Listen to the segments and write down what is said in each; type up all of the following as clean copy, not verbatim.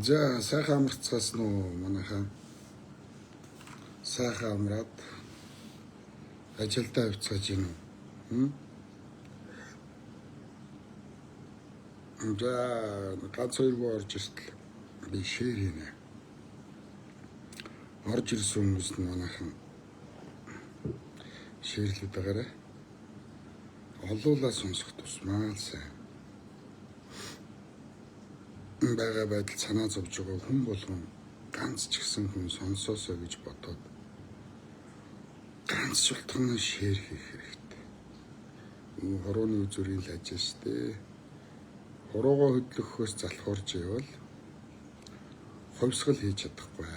За сайхан амарцгаасан уу манайхаа. Сайхан амраад ажилдаа явцгааж гин үү? За ганц хоёргүй орж иртэл би share хийнэ. Орж ирсэн хүмүүс нь манайхан share лээд байгаарай. Олуулаа сонсох тусмаа л сайн. Байгаа байдал санаа зовж байгаа хүн болгон ганц ч гэсэн хүн сонсоосоо гэж бодоод ганц шултган share хийх хэрэгтэй. Хурууны үзүүрийн л ажил шүү дээ. Хуруугаа хөдлөхөөс залхуурж ивэл хувьсгал хийж чадахгүй.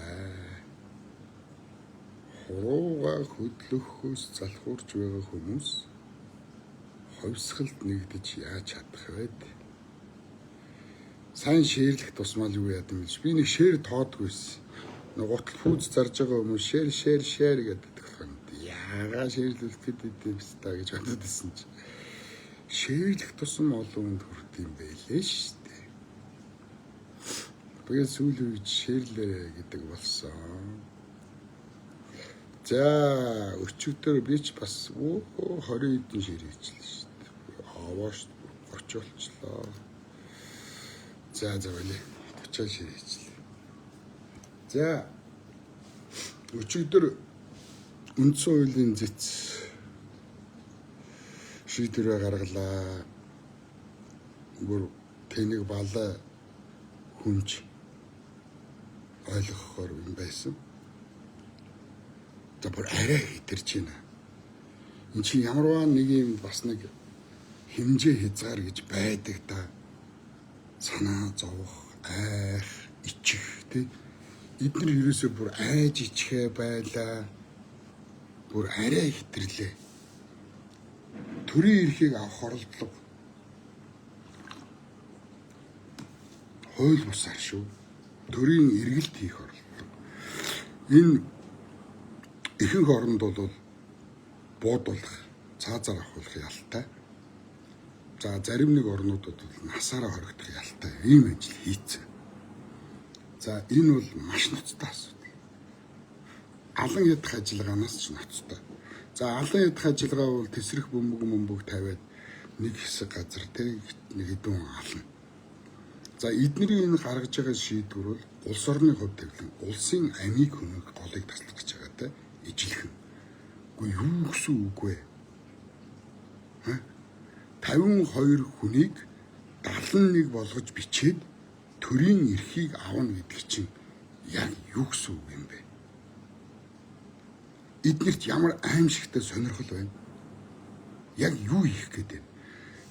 Хуруугаа хөдлөхөөс залхуурж байгаа хүмүүс хувьсгалд нэгдэж яаж чадах вэ? Сайн share лэх тусмаа л юу яад юм бэ? Би нэг share тоодгүйсэн. Нэг гутал пүүз зарж байгаа хүмүүс share, share, share гэдэг болохоор яагаа share лүүлэх гээд юм та гэж бодод исэн чи. Share лэх тусам олон хүнд хүрд юм байлээ шүү дээ. Тэгээд сүүлийн үед share лээрэ гэдэг болсон. За өчигдөр би ч бас 20 хэдэн share хийчихлээ шүү дээ. Аваа шүү дээ. 30 болчлоо. За за болээ. 30 share хийчихлээ. За өчигдөр үндсэн хуулийн зэц шийдвэрээ гаргалаа. Бүр тэнэг балай хүнж ойлгохоор юм байсан. За бүр арай хитэрч байна. Энд чинь ямарваа нэг юм бас нэг хэмжээ хязгаар гэж байдаг та. Санаа зовох, айх, ичих тий. Эднэр ерөөсөө бүр айж ичихээ байлаа. Бүр арай хитрлээ. Төрийн эрхийг авах оролдлого хууль бусаар шүү. Төрийн эргэлт хийх оролдлого. Энэ ихэнх оронд бол буудуулах, цаазаар авахулах ялтай. За зарим нэг орнуудад бол насаараа хоригдох ялтай ийм ажил хийцэн. За энэ бол маш ноцтой асуудал. Алан ядах ажиллагаанаас ч ноцтой. За алан ядах ажиллагаа бол тэсрэх бөмбөг мөмбөг тавиад нэг хэсэг газар тэ нэг хэдэн ална. За эдний энэ гаргаж байгаа шийдвэр бол улс орны хувь тавилан улсын амийг хөнөөх голыг таслах гэж байгаа тэ ижилхэн. Үгүй юу гэсэн үг вэ? 52 хүнийг 71 болгож бичээд төрийн эрхийг авна гэдэг чинь яг юу гэсэн үг юм бэ? Эднэрт ямар аимшигтай сонирхол байна? Яг юу хийх гээд байна?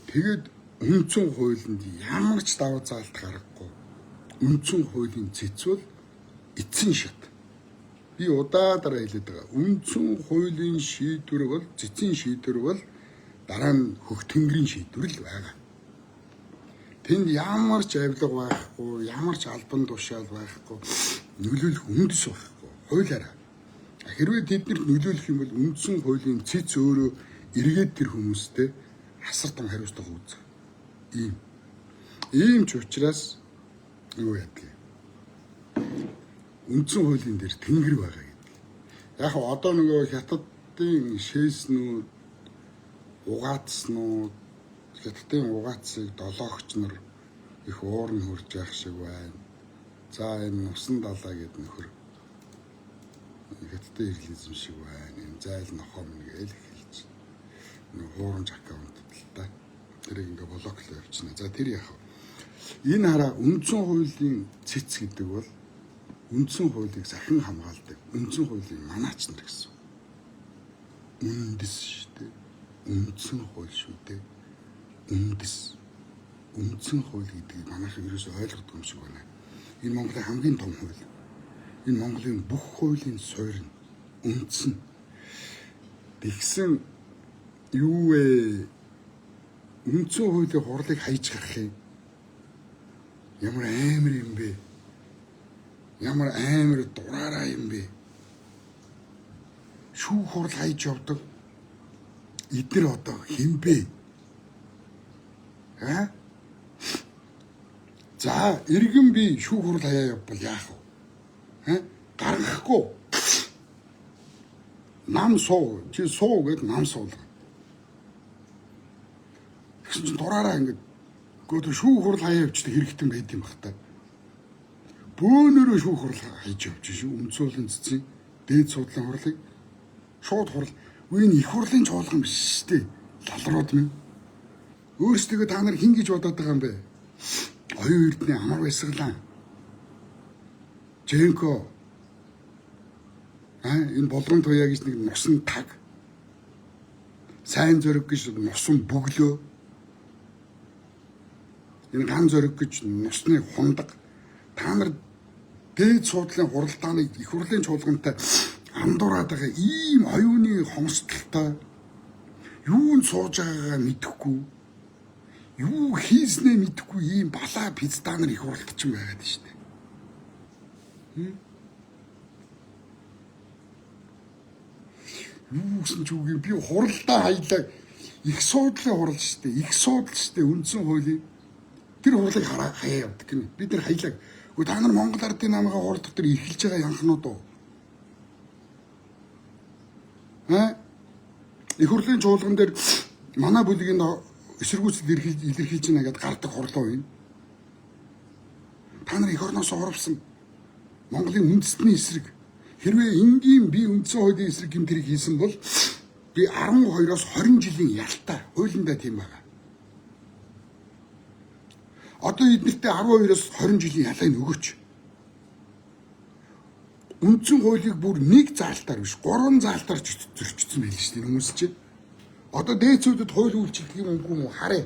Тэгээд үндсэн хуулинд ямар ч даваа заалт гаргахгүй. Үндсэн хуулийн цэц бол эцсийн шат. Би удаа дараа хэлээд байгаа. Үндсэн хуулийн шийдвэр бол цэцийн шийдвэр бол дараа нь хөх тэнгэрийн шийдвэр л байгаа. Тэнд ямар ч авилга байхгүй, ямар ч албан тушаал байхгүй, нөлөөлөх үндэс байхгүй. Хуулиараа. Хэрвээ тэднэрт нөлөөлөх юм бол үндсэн хуулийн цэц өөрөө эргээд тэр хүмүүстэй асар том хариуцлага үүсгэх. Ийм. Ийм ч учраас юу яадаг юм. Үндсэн хуулийн дээр тэнгэр байгаа гэдэг. Яг одоо нөгөө хятадын шээснүүд, угаатснууд, хятадын угаатсыг долоогч нар их уурн хурж явах шиг байна. За энэ нусан далаа гэдэг нөхөр хятадын ирлизм шиг байна. Энэ зайл нохоо мэн гээл эхэлж. Нэг хуурамч аккаунт л та. Тэрийг ингээ блоклоо явчихна. За тэр яах вэ? Энэ хараа үндсэн хуулийн цэц гэдэг бол үндсэн хуулийг сахин хамгаалдаг. Үндсэн хуулийн манаач нар гэсэн. Үндэс шүү дээ. Үндсэн хууль шүү дээ. Үндэс. Үндсэн хууль гэдгийг манайхан ерөөсөй ойлгодог юм шиг байна. Энэ Монголын хамгийн том хууль. Энэ Монголын бүх хуулийн суурь нь үндсэн. Тэгсэн юу вэ? Үндсэн хуулийн хурлыг хайж гарах юм. Ямар амар юм бэ? Ямар амар дураараа юм бэ? Шүүх хурал хайж явдаг. Эднэр одоо хэн бэ? Аа? За, иргэн би шүүх хурал хаяа явбал яах вэ? Хэ? Гаргахгүй. Нам суу. Чи суу гэд нам суулга. Тэгсэн чинь дураараа ингээд гоо шүүх хурал хаяа явчихдаг хэрэгтэн байд юм бах та. Бөөнөрөө шүүх хурал хайж явж шүү. Үндсүүлэн цэцэн дээд суудлын хурлыг шууд хурал. Үгүй энэ их хурлын чуулган биш шүү дээ. Лалрууд минь. Өөрсдөө та нар хин гэж бодоод байгаа юм бэ? Оюун эрдэнэ амар баясгалан. Женко. Энэ Булган туяа гэж нэг нусан таг. Сайн зориг гэж нусан бөглөө. Энэ ган зориг гэж нусны хундаг. Та нар дээд суудлын хуралдааныг их хурлын чуулгантай андуураад байгаа ийм оюуны хомсдолтой юунд сууж байгаагаа мэдэхгүй, юу хийснээ мэдэхгүй ийм балаа пизда нар их хуралдчин байгаад шүү дээ. Юу гэсэн ч үгүй би хуралдаа хаялаа их суудлын хурал шүү дээ. Их суудал шүү дээ. Үндсэн хуулийн тэр хурлыг хаяа явдаг гинэ. Бид нар хаялаа. Гэхдээ та нар Монгол Ардын намгаа хурал дотор эрхэлж байгаа янхнууд уу? Их хурлын чуулган дээр манай бүлгийн эсэргүүцэл илэрхийлж байна гэдээ гардаг хурлаа энэ. Та нар эх орноос урвсан Монголын үндэстний эсрэг хэрвээ энгийн би үндсэн хуулийн эсрэг гэмт хэрэг хийсэн бол би 12-оос 20 жилийн ялтай хуулиндаа тийм байгаа. Одоо эднэртээ 12-оос 20 жилийн ялыг нөгөөч. Үндсэн хуулийг бүр нэг заалтаар биш, 3 заалтаар зөрчсөн байл шүү дээ хүмүүс чинь. Одоо дээдсүүдэд хууль үйлчлэх юм үгүй юм уу харъя.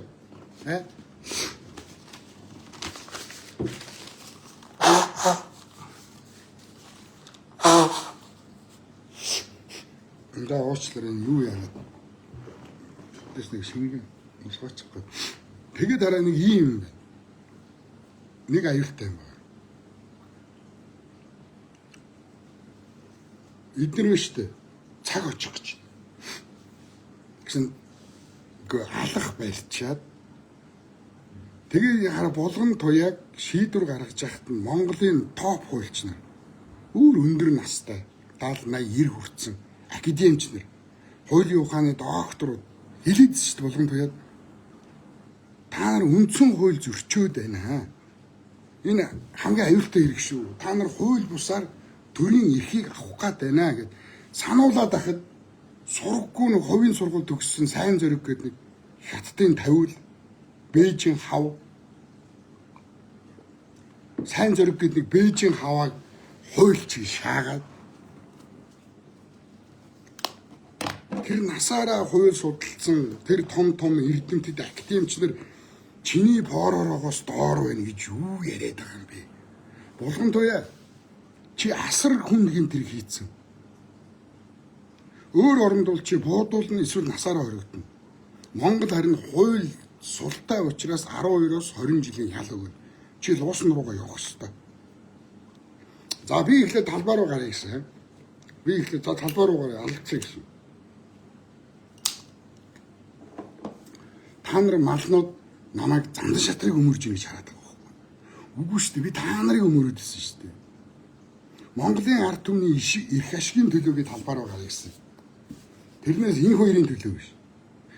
Эндээ уучлаарай энэ юу яагаад. Тэс нэг шингэн нусгаачих гээд. Тэгээд хараа нэг ийм юм байна. Нэг аюултай юм байна. Эднэр биш үү? Цаг очих гэж. Гэсэн үгүй алах барьчаад тэгээ хараа Булган туяаг шийдвэр гаргаж яхад нь Монголын топ хуульч нар өөр өндөр настай 70 80 90 хүрсэн академич нар хуулийн ухааны докторууд хэлээд шүү дээ Булган туяад та нар үндсэн хууль зөрчөөд байна. Энэ хамгийн аюултай хэрэг шүү. Та нар хууль бусаар төрийн эрхийг авах гээд байна гэд сануулад ахад сургаггүй нэг хувийн сургууль төгссөн сайн зориг гэдэг нэг хятадын тавиул Бээжин хав сайн зориг гэдэг нэг Бээжин хавааг хуульч шаагаад тэр насаараа хууль судалсан тэр том том эрдэмтэд академич нар чиний пооророогоос доор байна гэж юу яриад байгаа юм бэ? Булган туяа чи асар хүн гэмт хэрэг хийцэн. Өөр оронд бол чи буудуулна эсвэл насаараа хоригдоно. Монгол харин хууль султай учраас 12-оос 20 жилийн ял өгнө. Чи луусан руугаа явах ёстой. За би эхлээд талбай руу гаръя гэсэн. Би эхлээд за талбай руу гаръя алцъя гэсэн. Та нар малнууд намайг зандан шатрыг өмөрж ийн гэж хараад байгаа байхгүй. Үгүй шүү дээ. Би та нарыг өмөрөөд ирсэн шүү дээ. Монголын ард түмний эрх ашигын төлөө би талбай руу гаръя гэсэн. Тэрнээс энэ хоёрын төлөө биш.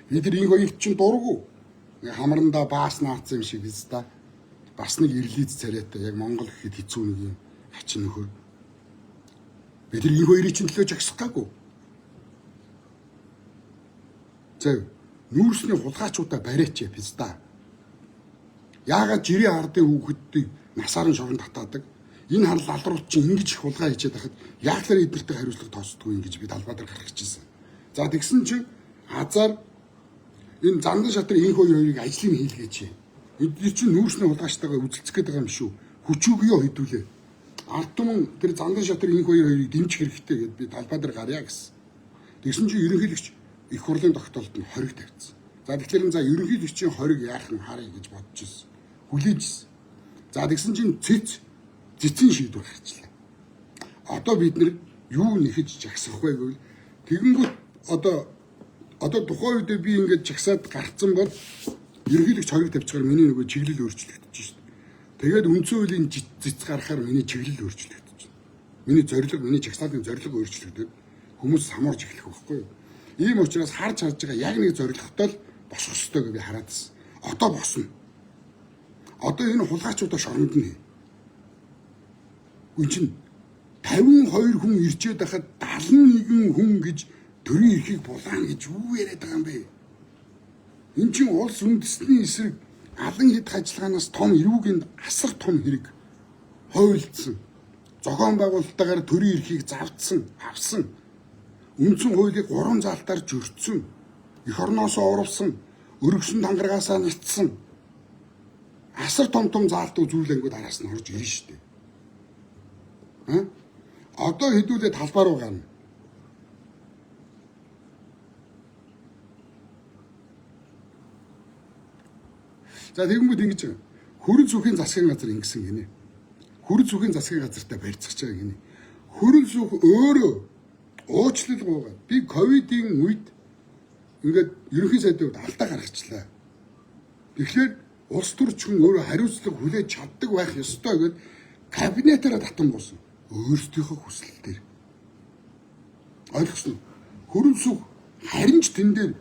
Би тэр энэ хоёрт чинь дургу. Хамрандаа баас наацсан юм шиг биз та. Бас нэг ирлиз царайтай яг Монгол гэхэд хэцүү нэг юм хачин нөхөр. Би тэр энэ хоёрын чинь төлөө жагсах гаагүй. Зөө нүүрсний хулгайчуудаа бариач биз та. Яагаад жирийн ардын хүүхэдийг насаар нь шорон татаадаг? Энэ хар лалрууд чинь ингэж их хулгай хийчихэд байхад яг л эднэртэй хариуцлага тооцдгүй ингэж би талбай дээр гарах гэжсэн. За тэгсэн чинь азар энэ зандан шатар энэ хоёрыг ажлыг хийлгээч. Эдгээр чинь нүүрсний хулгайчтайгаа үзэлцэх гээд байгаа юм шүү. Хүчүүгөө хэдүүлээ. Ард түмэн тэр зандан шатар энэ хоёрыг дэмжих хэрэгтэй гэд би талбай дээр гарья гэсэн. Тэгсэн чинь ерөнхийлөгч их хурлын тогтоолд нь хориг тавьчихсан. За тэгэхээр за ерөнхийлөгчийн хориг яах нь харъя гэж бодож ирсэн. Хүлээж ирсэн. За тэгсэн чинь цэцэн шийдвэр гарчлаа. Одоо бид нэр юу нэхэж жагсах вэ гэвэл тэгэнгүүт одоо тухайн үедээ би ингээд жагсаад гарцсан бол ерөнхийлөгч хориг тавьчихаар миний нөгөө чиглэл өөрчлөгдөж шít. Тэгээд үндсэн хуулийн цэц гаргахаар миний чиглэл өөрчлөгдөж байна. Миний зорилго, миний жагсаалтын зорилго өөрчлөгдөд хүмүүс самуурж эхлэх байхгүй юу? Ийм учраас харж харж байгаа яг нэг зорилготой л босох ёстой гэж би хараад байсан. Одоо босно. Одоо энэ хулгайчуудаа шоронд нь. Үн чинь 52 хүн ирчээд байхад 71 хүн гэж төрийн эрхийг булаана гэж юу яриад байгаа юм бэ? Эн чинь улс үндэсний эсрэг алан хэд ажиллагаанаас том эрүүгийн асар том хэрэг хуйлдсан. Зохион байгуулалтаагаар төрийн эрхийг завдсан, авсан. Үндсэн хуулийг 3 заалтаар зөрчсөн. Эх орноосоо урвсан, өргөсөн тангаргаасаа нэтсэн. Асар том том заалтууд зүйл ангууд араас нь орж ирнэ шүү дээ. А? Одоо хэдүүлээ талбай руу гарна. За тэгэнгүүт ингэж байгаа. Хөрөл зүхийн засгийн газар ингэсэн гинэ. Хөрөл зүхийн засгийн газартай барьцгаж байгаа гинэ. Хөрөл зүх өөрөө уучлал гуйгаад би ковидын үед ингээд ерөнхий сайдын хувьд алдаа гаргачлаа. Тэгэхээр улс төрчгөн өөрөө хариуцлага хүлээж чаддаг байх ёстой гэд кабинетаараа татан буусан. Өөрсдийнхөө хүсэл дээр. Ойлгосон уу? Хөрөл зүх харин ч тэн дээр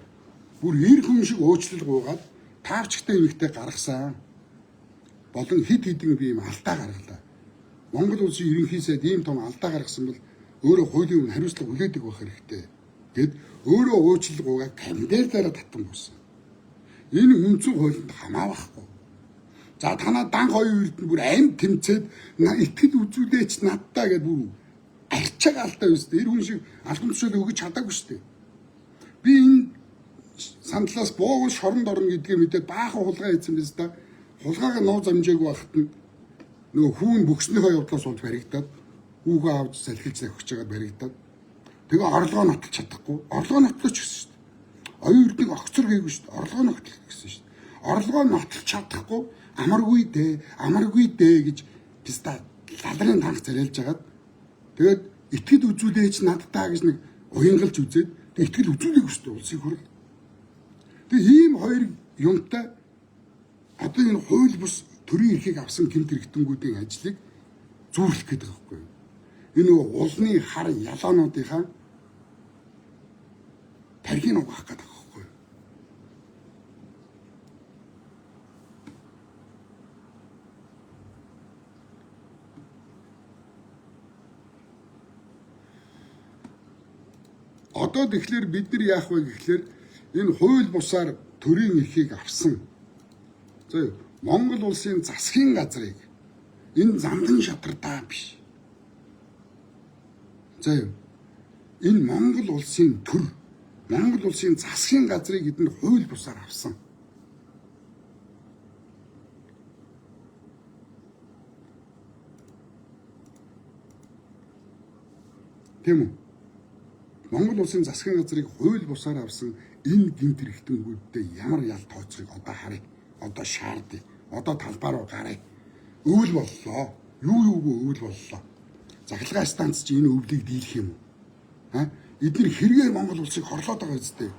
бүр эр хүн шиг уучлал гуйгаад таавчтай эмэгтэй гаргасан. Болон хид хидэн би юм алдаа гаргалаа. Монгол улсын ерөнхий сайд ийм том алдаа гаргасан бол өөрөө хуулийн өмнө хариуцлага хүлээдэг байх хэрэгтэй гэд өөрөө уучлал гуйгаад кабинетаараа татан буусан. Энэ үндсэн хуулинд хамаа байхгүй. За танаа дан хоёр эрдэнэ бүр амь тэмцээд итгэл үзүүлээч наддаа гэд бүр арчааг алдаа өстэй. Тэр хүн шиг албан тушаал өгөж чадаагүй шүү дээ. Би энэ сандлаас боогол шоронд орно гэдгээ мэдээд баахан хулгай хийсэн биз да. Хулгайгаа нуу замжаагүй байхад нь нөгөө хүүн бөхснийхөө явдлаас болж баригдаад хүүхөө авч салхилж захиж байгаад баригдаад тэгээ орлогоо нотолж чадахгүй. Орлогоо нотлооч гэсэн шүү дээ. Оюун эрдэнэ огцор гээгүй шүү дээ. Орлогоо нотлох гэсэн шүү дээ. Орлогоо нотолж чадахгүй амаргүй дээ, амаргүй дээ гэж писта лалрын танх царайлж хагаад тэгээд итгэл үзүүлээч наддаа гэж нэг уянгалж үзээд тэгээд итгэл үзүүлээгүй шүү дээ улсын хурл. Тэгээд ийм хоёр юмтай одоо энэ хууль бус төрийн эрхийг авсан гэмт хэрэгтэнгүүдийн ажлыг зүүрлэх гэдэг байхгүй юу? Энэ нөгөө улны хар ялаануудынхаа тархийг угаах гэдэг байхгүй юу? Одоо тэгэхээр бид нар яах вэ гэхлээр энэ хууль бусаар төрийн эрхийг авсан. За Монгол улсын засгийн газрыг энэ замдан шатардаа биш. За энэ Монгол улсын төр, Монгол улсын засгийн газрыг эдгээр хууль бусаар авсан. Тийм үү? Монгол улсын засгийн газрыг хууль бусаар авсан энэ гэмт хэрэгтэнгүүдтэй ямар ял тооцохыг одоо харъя. Одоо шаардъя. Одоо талбай руу гаръя. Өвөл боллоо. Юу юугүй өвөл боллоо. Захиргаа станц чи энэ өвлийг дийлэх юм уу? А? Эдгээр хэрэгээр Монгол улсыг хорлоод байгаа үстэй.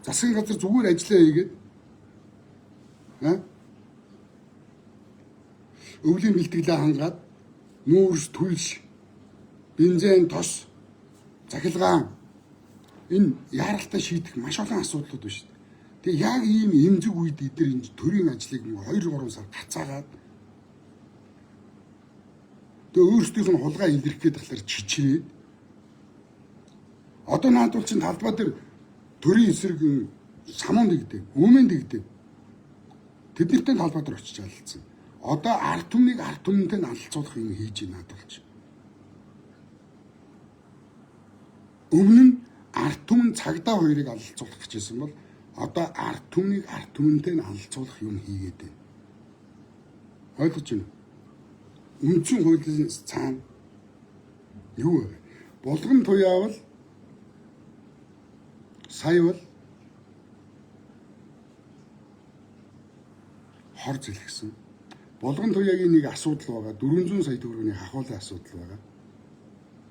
Засгийн газар зүгээр ажиллаа хийгээд а? Өвлийн бэлтгэлээ хангаад нүүрс түлш бензин тос захилгаан энэ яаралтай шийдэх маш олон асуудлууд байна шүү дээ. Тэгээ яг ийм эмзэг үед эдгээр энэ төрийн ажлыг 2 3 сар гацаагаад тэгээ өөрсдийнх нь хулгай илэрх гээд талаар чичрээд одоо наадвал чинь талбай дээр төрийн эсрэг самуун дэгдэг, өмнө дэгдэг. Тэднэртэй талбай дээр очиж алалцсан. Одоо ард түмнийг ард түмэнтэй нь алалцуулах юм хийж байна наадвал чинь. Өмнө нь ард түмэн цагдаа хоёрыг алалцуулах гэжсэн бол одоо ард түмнийг ард түмэнтэй нь алалцуулах юм хийгээд байна. Ойлгож байна уу? Үндсэн хуулийн цаана юу вэ? Булган туяавал сая бол хор зэлгсэн. Булган туяагийн нэг асуудал байгаа. 400 сая төгрөгийн хахуулын асуудал байгаа.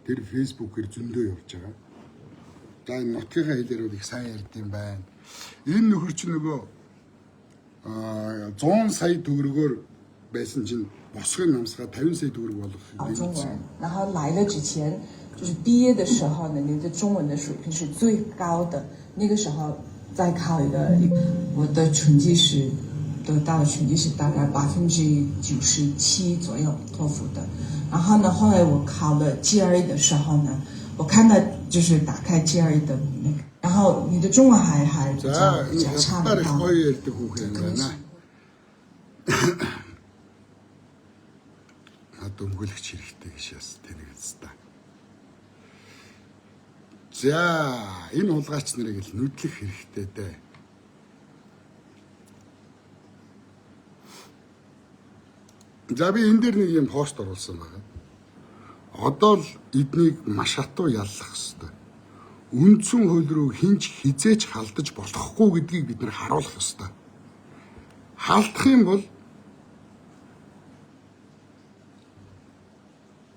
Тэр фэйсбүүкээр зөндөө явж байгаа. За энэ нутгийнхаа хэлээр бол их сайн ярьд юм байна. Энэ нөхөр чинь нөгөө 100 сая төгрөгөөр байсан чинь босгын намсгаа 50 сая төгрөг болгох 中文，然后来了之前，就是毕业的时候呢，你的中文的水平是最高的，那个时候再考一个，我的成绩是得到的成绩是大概97%左右托福的，然后呢，后来我考了 GRE 的时候呢，我看到就是打开 GRE 的那个，然后你的中文还比较比较差的话， гоё ярьдаг хүүхэн юм байна. Над өмгөөлөгч хэрэгтэй гэж яс тэнэг та. За, энэ хулгайч нарыг л нүдлэх хэрэгтэй дээ. За, би энэ дээр нэг юм пост оруулсан байна. Одоо л эднийг маш хатуу яллах хэрэгтэй. Үндсэн хууль рүү хинч хизээч халдаж болохгүй гэдгийг бид нар харуулах ёстой. Халдах юм бол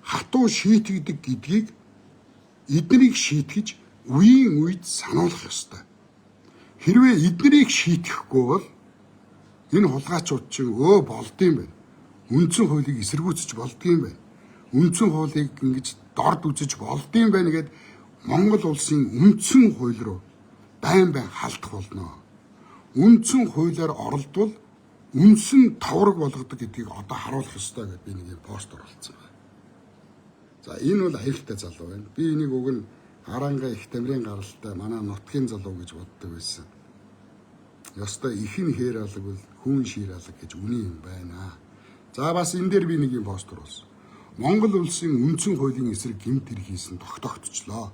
хатуу шийтгдэг гэдгийг эднийг шийтгэж үеийн үед сануулах ёстой. Хэрвээ эднийг шийтгэхгүй бол энэ хулгайчууд чинь өө болдсон байна. Үндсэн хуулийг эсэргүүцэж болдгийм байна. Үндсэн хуулийг ингэж дорд үзэж болдгийм байна гэд Монгол улсын үндсэн хууль руу байн байн халдах болно. Үндсэн хуулиар оролдвол үндсэн товрог болгодог гэдгийг одоо харуулах ёстой гэдээ би нэг юм пост оруулсан байна. За, энэ бол аюултай залуу байна. Би энийг уг нь харангаа их тамирын гаралтай манай нутгийн залуу гэж боддог байсан. Ёстой ихэн хээр алаг бол хүүн шир алаг гэж үний юм байна. За, бас энэ дээр би нэг юм пост оруулсан. Монгол улсын үндсэн хуулийн эсрэг гэмт хэрэг хийсэн тогтоогдчихлоо.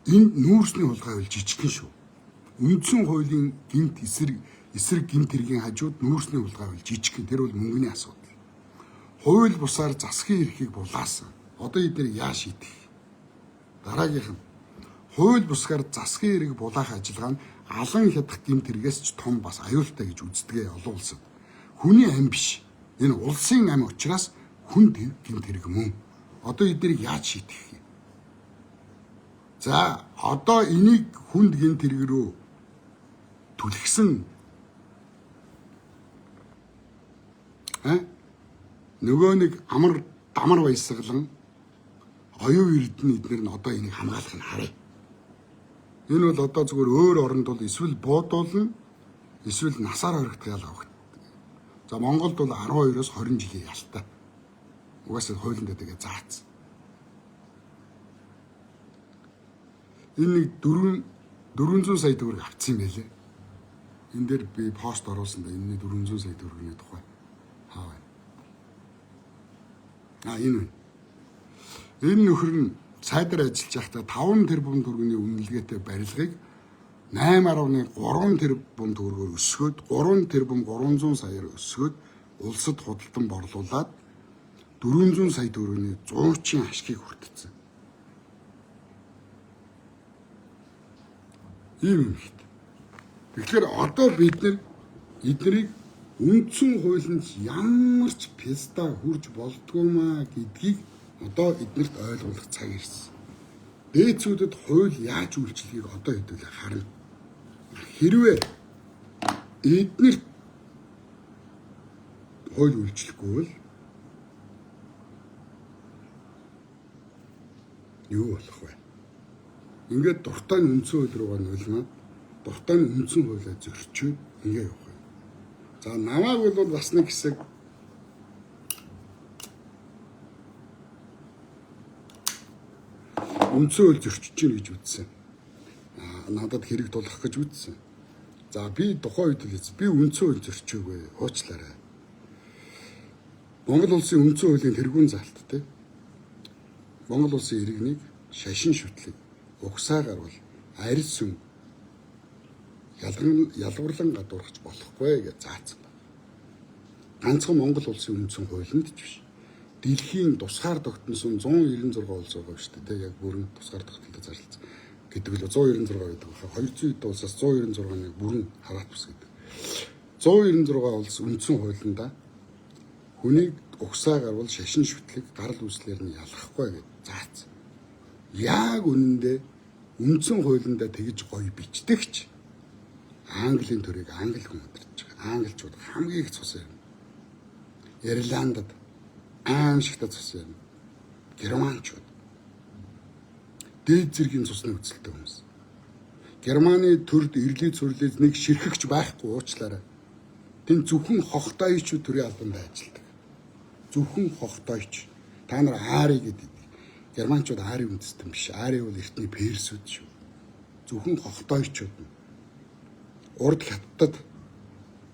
Энэ нүүрсний хулгай бол жижигхэн шүү. Үндсэн хуулийн гэмт эсрэг гэмт хэргийн хажууд нүүрсний хулгай бол жижигхэн. Тэр бол мөнгөний асуудал. Хууль бусаар засгийн эрхийг булаасан. Одоо эдгээр яа шийдэх? Дараагийнх нь хууль бусгаар засгийн эрхийг булаах ажиллагаа нь алан хядах гэмт хэрэгээс ч том бас аюултай гэж үздэг олон улсад. Хүний ам биш. Энэ улсын ам учраас хүн гэмт хэрэг мөн. Одоо эднэрийг яаж шийдэх юм? За, одоо энийг хүнд гэмт хэрэг рүү түлхсэн нөгөө нэг амар дамар баясгалан оюун эрдэнэ эднэр нь одоо энийг хамгаалах нь харъя. Энэ бол одоо зүгээр өөр оронд бол эсвэл буудуулна, эсвэл насаар хоригдох ял авах. За, Монголд бол 12-оос 20 жилийн ялтай. Угаасаа хуулинд тэгээ заацсан. Энэ нэг 400 сая төгрөг авцсан юм байлээ. Энэ дээр би пост оруулсан да, энэний 400 сая төгрөгийн тухай. Хаа байна? А, энэ байна. Энэ нөхөр нь сайдаар ажиллаж байхдаа 5 тэрбум төгрөгийн үнэлгээтэй барилгыг 8.3 тэрбум төгрөгөөр өсгөөд 3 тэрбум 300 саяар өсгөөд улсад худалдан борлуулад 400 сая төгрөгийн 100-ийн ашгийг хүртсэн. Ийм юм хит. Тэгэхээр одоо бид нар эднийг үндсэн хуулинд ямар ч писта хурж болдгоо маа гэдгийг одоо эднэрт ойлгуулах цаг ирсэн. Дээдсүүдэд хууль яаж үйлчлэхийг одоо хэдүүлээ харна. Хэрвээ эднэрт хууль үйлчлэхгүй бол юу болох вэ? Ингээд дуртай нь үндсэн хууль руугаа нулимаад дуртай нь үндсэн хуулиа зөрчөөд ингээ явах юм. За, намайг бол бас нэг хэсэг үндсэн хууль зөрчиж гин гэж үзсэн. Надад хэрэг тулах гэж үзсэн. За, би тухайн үед л би үндсэн хууль зөрчөөгүй, уучлаарай. Монгол улсын үндсэн хуулийн тэргүүн заалт те. Монгол улсын иргэнийг шашин шүтлэг, угсаа гарвал арьс сүм ялгуурлан гадуурхаж болохгүй гэж заасан байна. Ганцхан Монгол улсын үндсэн хуулинд ч биш. Дэлхийн тусгаар тогтносон 196 улс байгаа шүү дээ. Тэг яг бүрэн тусгаар тогтнолтой зарласан гэдэг л 196 байдаг баха. 200 хэд улсаас 196-ыг бүрэн хараат бус гэдэг. 196 улс үндсэн хуулиндаа хүнийг угсаа гарвал шашин шүтлэг гарал үүслээр нь ялгахгүй гэж заасан. Яг үнэндээ үндсэн хуулиндаа тэгж гоё бичдэгч Английн төрийг англи хүн удирдах байгаа. Англичууд хамгийн их цус юм. Ирландд аимшигтай цус ярина. Германчууд дээд зэргийн цусны үзэлтэй хүмүүс. Германы төрд ирлий цэвэрлээс нэг ширхэгч байхгүй уучлаарай. Тэн зөвхөн хохтойчууд төрийн албанд ажилладаг. Зөвхөн хохтойч. Та нар ари гэдэг. Германчууд ари үндэстэн биш. Ари бол эртний персүүд шүү. Зөвхөн хохтойчууд нь. Урд хаттад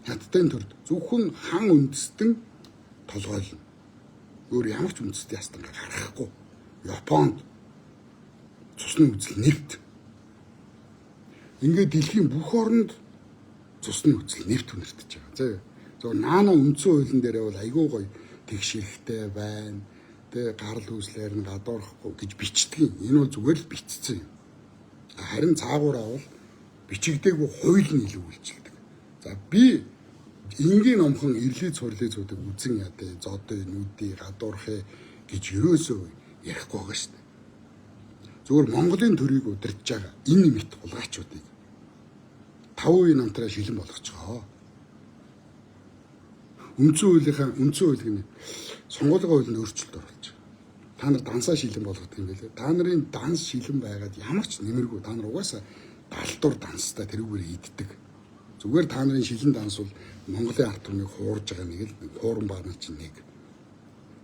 хаттын төрд зөвхөн хан үндэстэн толгойлно. Өөр ямар ч үндэстэн ястан гаргахгүй. Японд цусны үзэл нефт. Ингээд дэлхийн бүх оронд цусны үзэл нефт үнэртэж байгаа. Зөө. Зөв наана үндсэн хуулийн дээр бол айгүй гоё тэгш хэрэгтэй байна. Тэ гарал үүслээр нь гадуурхахгүй гэж бичдэг. Энэ бол зүгээр л бичсэн юм. Харин цаагаараа бол бичигдээгүй хууль нь илүү үйлчилдэг. За би энгийн номхон ирлий цурлий зүүдэг үзэн ядаа, зодой, нүдий, гадуурхээ гэж ерөөсөө ярихгүй байгаа шүү дээ. Зүгээр Монголын төрийг удирдах байгаа энэ мэт хулгайчуудыг 5 үеийн намтраа шилэн болгоцгоо. Үндсэн хуулийнхаа үндсэн хуулийг нь сонгуулийн хуулинд өөрчлөлт оруулж. Та нар дансаа шилэн болгодог юм байлээ. Та нарын данс шилэн байгаад ямар ч нэмэргүй. Та нар угаасаа далдуур данстай тэрүүгээр иддэг. Зүгээр та нарын шилэн данс бол Монголын ард түмнийг хуурж байгаа нэг л хууран баана чинь нэг.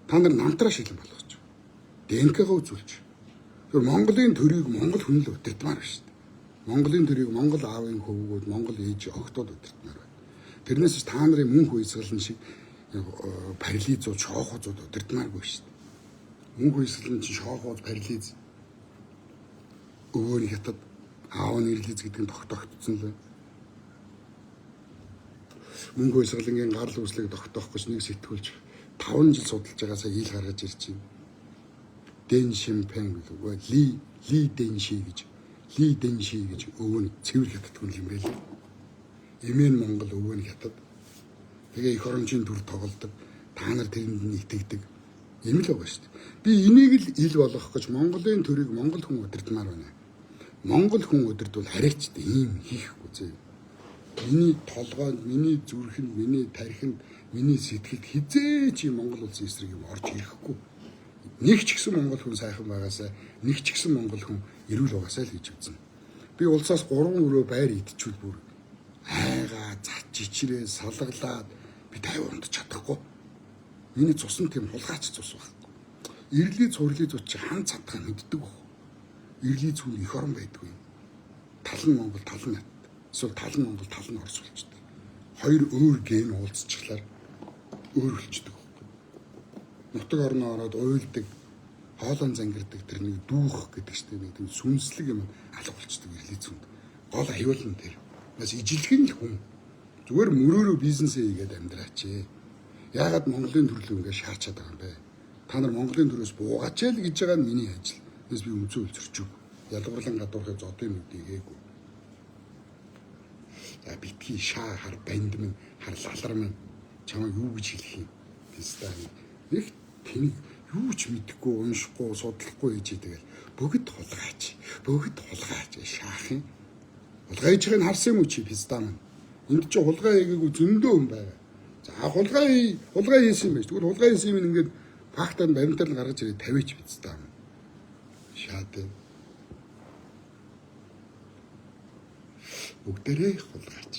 Та нар намтраа шилэн болгоч. ДНК-га үзүүлж. Тэгэхээр Монголын төрийг Монгол хүн л удирдмаар байна шүү дээ. Монголын төрийг Монгол аавын хөвгүүд, Монгол ээж охтууд удирдмаар байна. Тэрнээс ч та нарын мөнх уйсгалан шиг парализууд, шоохоцууд удирдмааргүй шүү дээ. Мөнх уйсгалан чинь шоохоц, парализ өвөөний хятад аав нь ирлиз гэдэг нь тогтоогдсон л байна. Мөнх уйсгалангийн гарал үүслийг тогтоох гэж нэг сэтгүүлч 5 жил судалж байгаасаа ил гаргаж ирж байна. Дэн Шимпен гэлээ. Ли Дэн Ши гэж Ли Дэн Ши гэж өвөө нь цэвэр хятад хүн юм байл. Эмээн Монгол өвөө нь хятад. Тэгээ эх орончийн төр тоглодог. Та нар тэрэнд нь итгэдэг. Юм л байгаа шүү дээ. Би энийг л ил болгох гэж Монголын төрийг Монгол хүн удирдмаар байна. Монгол хүн удирдвал харигчд ийм хийхгүй зөө. Миний толгойд, миний зүрхэнд, миний тархинд, миний сэтгэлд хизээ чи Монгол улсын эсрэг юм орж ирэхгүй. Нэг ч гэсэн Монгол хүн сайхан байгаасаа, нэг ч гэсэн Монгол хүн эрүүл байгаасаа л гэж үзнэ. Би улсаас 3 өрөө байр идчихвэл бүр айгаа, зач ичрээ, салгалаад би 50 унтж чадахгүй. Миний цусан тийм хулгайч цус байхгүй. Ирлий цуурлий цус чи хан цадхаа мэддэг баг. Ирлий цүүн эх орон байдгүй. Тал нь Монгол, тал нь хятад. Эсвэл тал нь Монгол, тал нь Орос болчдөг. Хоёр өөр ген уулзчихлаар өөр болчдөг байхгүй. Нутаг орноо ороод уйлдаг, хоолон зангирдаг тэр нэг дүүх гэдэг чинь нэг тийм сүнслэг юм алга болчдөг ирлий цүнд. Гол аюул нь тэр. Бас ижилхэн л хүн. Зүгээр мөрөөрөө бизнесээ хийгээд амьдраач. Яагаад Монголын төрлөө ингэ шаачаад байгаа юм бэ? Та нар Монголын төрөөс буугаач л гэж байгаа нь миний ажил. Тэс би өмцөө үлзэрч. Ялгуурлан гадуурхай зодын нүдийгээгүй. За битгий шаа хар бандмын хар лалармын чамайг юу гэж хэлэх юм? Тэстаа нэг тэнийг юу ч мэдэхгүй, уншихгүй, судлахгүй хийж тэгэл бүгд хулгайч. Бүгд хулгайч шаах юм. Хулгай хийж байгааг нь харсан юм уу чи пистаа мань? Энд чи хулгай хийгээгүй зөндөө хүн байгаа. За хулгай хийсэн юм байж. Тэгвэл хулгай хийсэн юм ингээд фактаар баримтаар нь гаргаж ирээд тавиач пистаа мань. Шаад. Бүгдээрээ хулгайч.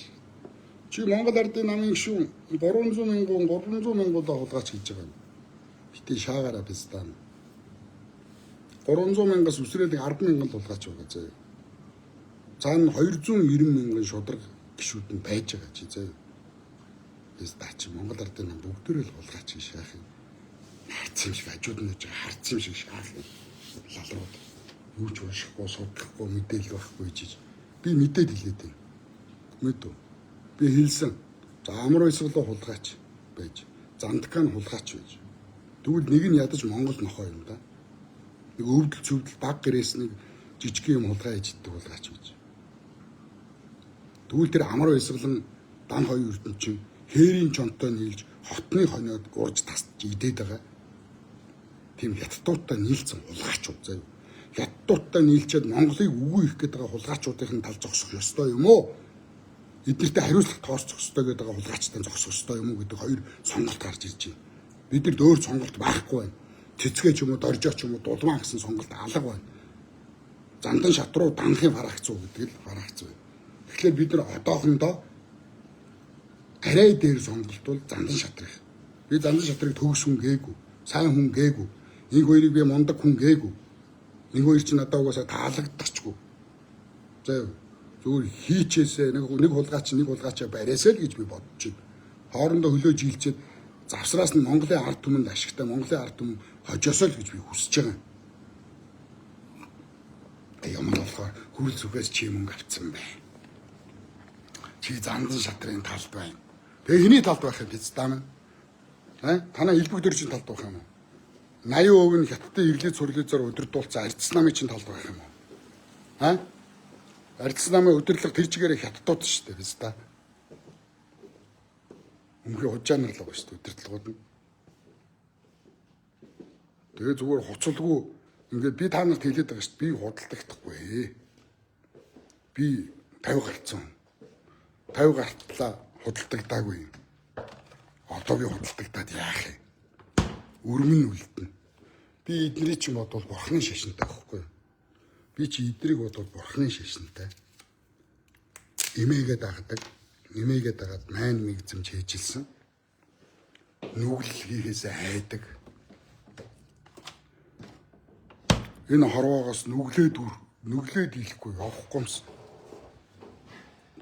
Чи Монгол ардын намын гишүүн 300 мянган 300 мянгуудаа хулгайч гэж байгаа юм. Битээ шаагаараа пистаа. 300 мянгаас үсрээд 10 мянган хулгайч байгаа заяа. Цаана 290 мянган шударга гишүүд нь байж байгаа чи заяа. Пистаа чи Монгол ардын нам бүгдээрээ л хулгайч гэж шаах юм. Харц юм шиг хажууд нь байгаа харц юм шиг шаах юм. Лалрууд юу ч уншихгүй, судлахгүй, мэдээлэл байхгүй гэж би мэдээд хэлээд байна. Мэдв. Би хэлсэн. За амар баясгалаа хулгайч байж. Зандкан хулгайч байж. Тэгвэл нэг нь ядаж Монгол нохоо юм да. Нэг өвдөл цөвдөл баг гэрээс нэг жижиг юм хулгай хийж иддэг хулгайч байж. Тэгвэл тэр амар баясгалан дан хоёр ертөнц чинь хээрийн чонтой нийлж хотны хониод урж тасч идээд байгаа. Тийм хятадуудтай нийлцэн хулгайчууд заяа. Хятадуудтай нийлчээд Монголыг үгүй их гэдэг байгаа хулгайчуудын тал зогсох ёстой юм уу? Эднэртэй хариуцлага тооцох ёстой гэдэг байгаа хулгайчтай зогсох ёстой юм уу гэдэг хоёр сонголт гарч ирж байна. Биднэрт өөр сонголт байхгүй байна. Цэцгээ ч юм уу, доржоо ч юм уу, дулмаа гэсэн сонголт алга байна. Зандан шат руу данхын фракц уу гэдэг л фракц байна. Тэгэхээр бид нар одоохондоо арай дээр сонголт бол зандан шатрах. Би зандан шатрыг төгс хүн гээгүй, сайн хүн гээгүй. Энэ хоёрыг би мундаг хүн гээгүй. Энэ хоёр чинь надад угаасаа таалагдчихгүй. За юу. Зүгээр хийчээсээ нэг хулгайч нэг хулгайчаа бариасаа л гэж би бодож байна. Хоорондоо хөлөө жилчээд завсраас нь Монголын ард түмэнд ашигтай Монголын ард түмэн хожоосоо л гэж би хүсэж байгаа. Юм болохоор хүрл зүгээс чи мөнгө авцсан байна. Чи зандан шатрын талд байна. Тэгээ хэний талд байх юм биз даа мэн? Аа? Танаа элбэг дөржин талд байх юм уу? 80% нь хятадын ирлээ цөрлөөзөр удирдуулсан Ардс намын чинь талд байх юм уу? Аа? Ардс намын удирдлага тэр чигээрээ хятадууд шүү дээ биз даа. Үнхээр хужаанар л байгаа шүү дээ удирдлагууд нь. Тэгээ зүгээр хуцалгүй ингээд би та нарт хэлээд байгаа шүү дээ. Би худалдахдаггүй. Би 50 гарцсан. 50 гартлаа худалдагдаагүй. Одоо би худалдагдаад яах юм? Өрмөн үлдэнэ. Би эднэрийг ч юм бодвол бурхны шашинтай байхгүй юу? Би чи эднийг бодвол бурхны шашинтай. Эмээгээ дагадаг. Эмээгээ дагаад майн мэгзэмж хийжилсэн. Нүгэл хийхээс айдаг. Энэ хорвоогоос нүглээд нүглээд ийлэхгүй явахгүй юмсан.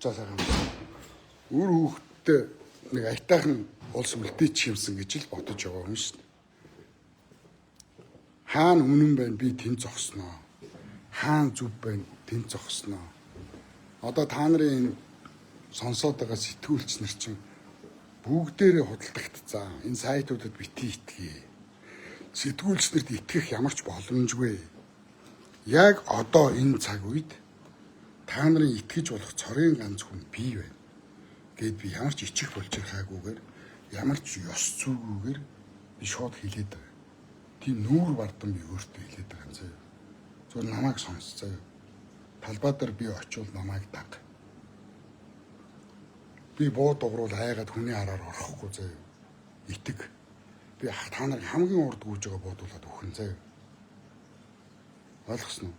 За сайхан. Үр хүүхдтэй нэг аятайхан улс үлдээчих юмсан гэж л бодож байгаа юм шүү дээ. Хаана үнэн байна би тэнд зогсноо. Хаана зөв байна тэнд зогсноо. Одоо та нарын энэ сонсоод байгаа сэтгүүлч нар чинь бүгдээрээ худалдагдцаа. Энэ сайтуудад бити итгэе. Сэтгүүлч нарт итгэх ямар ч боломжгүй. Яг одоо энэ цаг үед та нарын итгэж болох цорын ганц хүн би байна. Гэт би ямар ч ичих болчихгүйгээр ямар ч ёс зүйгүйгээр би шууд хэлээд байгаа. Тийм нүүр бардан би өөртөө хэлээд байгаа юм заяа. Зүгээр намайг сонс заяа. Талбай дээр би очивол намайг даг. Би буу дугруул айгаад хүний араар орохгүй заяа. Итэг. Би та нар хамгийн урд гүйж байгаа буудуулаад өгөх нь заяа. Ойлгосноо?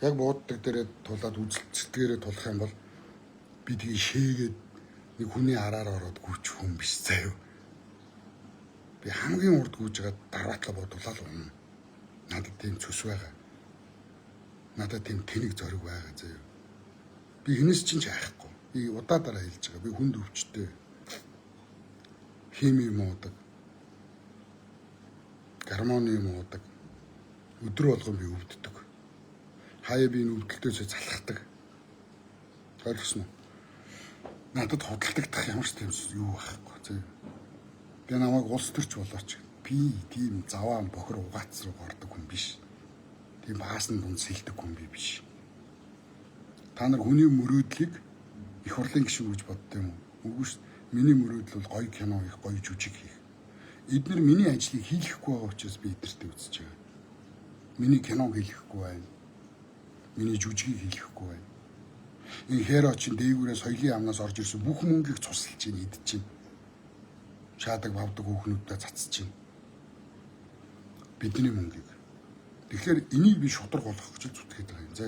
Яг бууддаг дээрээ тулаад үзэлцдгээрээ тулах юм бол би тгий шээгээд нэг хүний араар ороод гүйчих хүн биш заяа. Би хамгийн урд гүйж байгаа дараатлаа буудуулаад унна. Надад тийм цөс байгаа. Надад тийм тэнэг зориг байгаа заяа. Би хинээс чинь ч айхгүй. Би удаа дараа хэлж байгаа. Би хүнд өвчтэй. Хими муудаг. Гармоны муудаг. Өдөр болгон би өвддөг. Хаяа би энэ өвдөлтөөсөө залхдаг. Ойлгосноо? Надад худалдагдах ямар ч тийм юу байхгүй зөө. Би намайг улс төрч болооч. Би тийм заваан бохор угаац руу ордог хүн биш. Тийм баасан дунд сэлдэг хүн би биш. Та нар хүний мөрөөдлийг их хурлын гишүүн гэж боддог юм уу? Үгүй шүү. Миний мөрөөдөл бол гоё кино хийх, гоё жүжиг хийх. Эднэр миний ажлыг хийхгүй байгаа учраас би эднэртэй үзэж байгаа. Миний киног хийхгүй байна. Миний жүжигийг хийхгүй байна. Энэ херо чинь дээгүүрээ соёлын яамнаас орж ирсэн бүх мөнгийг цусалж чинь идэж чинь. Шаадаг бавдаг хүүхнүүдтэй цацж чинь. Бидний мөнгийг. Тэгэхээр энийг би шударга болгох гэж зүтгээд байгаа юм. За.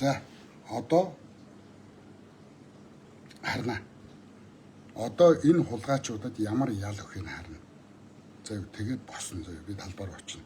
За одоо харна. Одоо энэ хулгайчуудад ямар ял өгөхийг харна. За тэгээд босно заяа би талбар очино.